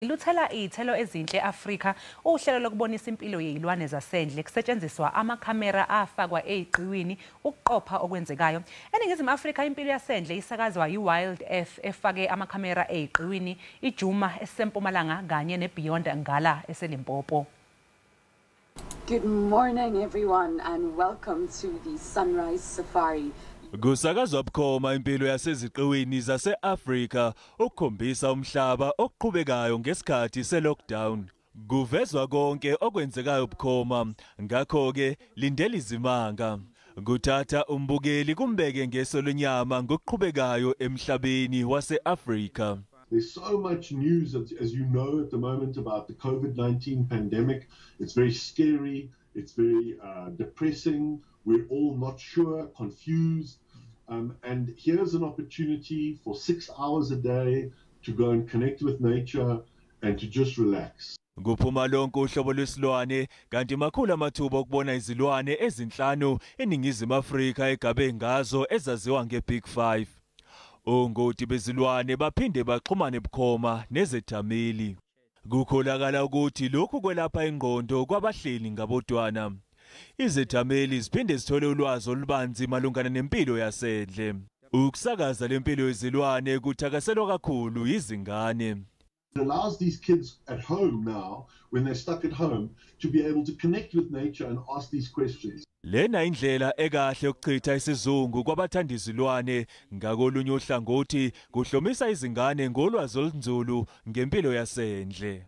Luthela iy'thelo ezinhle Afrika uhlelo lokubonisa impilo yey'lwane zasendle kusetshenziswa amakhamera afakwa ey'qiwini ukuqopha okwenzekayo. ENingizimu Afrika impilo yasendle isakazwa yi-Wild Earth efake amakhamera ey'qiwini iDjuma esempumalanga kanye neBeyond Ngala eseLimpopo. Good morning, everyone, and welcome to the Sunrise Safari. Kusakazwa bukhoma impilo yaseziqiwini zase-Afrika ukukhombisa umhlaba okuqhubekayo ngesikhathi se-lockdown. Kuvezwa konke okwenzekayo bukhoma, ngakho-ke lindela izimanga. Kuthatha umbukeli kumbeke ngeso lenyama ngokuqhubekayo emhlabeni wase-Afrika. There's so much news, as you know, at the moment about the COVID-19 pandemic. It's very scary. It's very depressing. We're all not sure, confused. And here's an opportunity for 6 hours a day to go and connect with nature and to just relax. Kuphuma lonke uhlobo lwesilwane kanti makhulu amathuba okubona izilwane ezinhlanu eNingizimu Afrika egabe ngazo ezaziwa ngeBig 5. Ongoti bezilwane baphinde baxhumane bukhoma nezethameli. Kukholakala ukuthi lokhu kwelapha ingqondo kwabahleli ngabodwana. Izethameli ziphinde zithole ulwazi olubanzi malungana nempilo yasendle. Ukusakaza lempilo yezilwane kuthakaselwa kakhulu izingane. It allows these kids at home now, when they're stuck at home, to be able to connect with nature and ask these questions. Lena indlela ekahle yokuchitha isizungu kwabathanda izilwane, ngakolunye uhlangothi kuhlomisa izingane ngolwazi olunzulu ngempilo yasendle.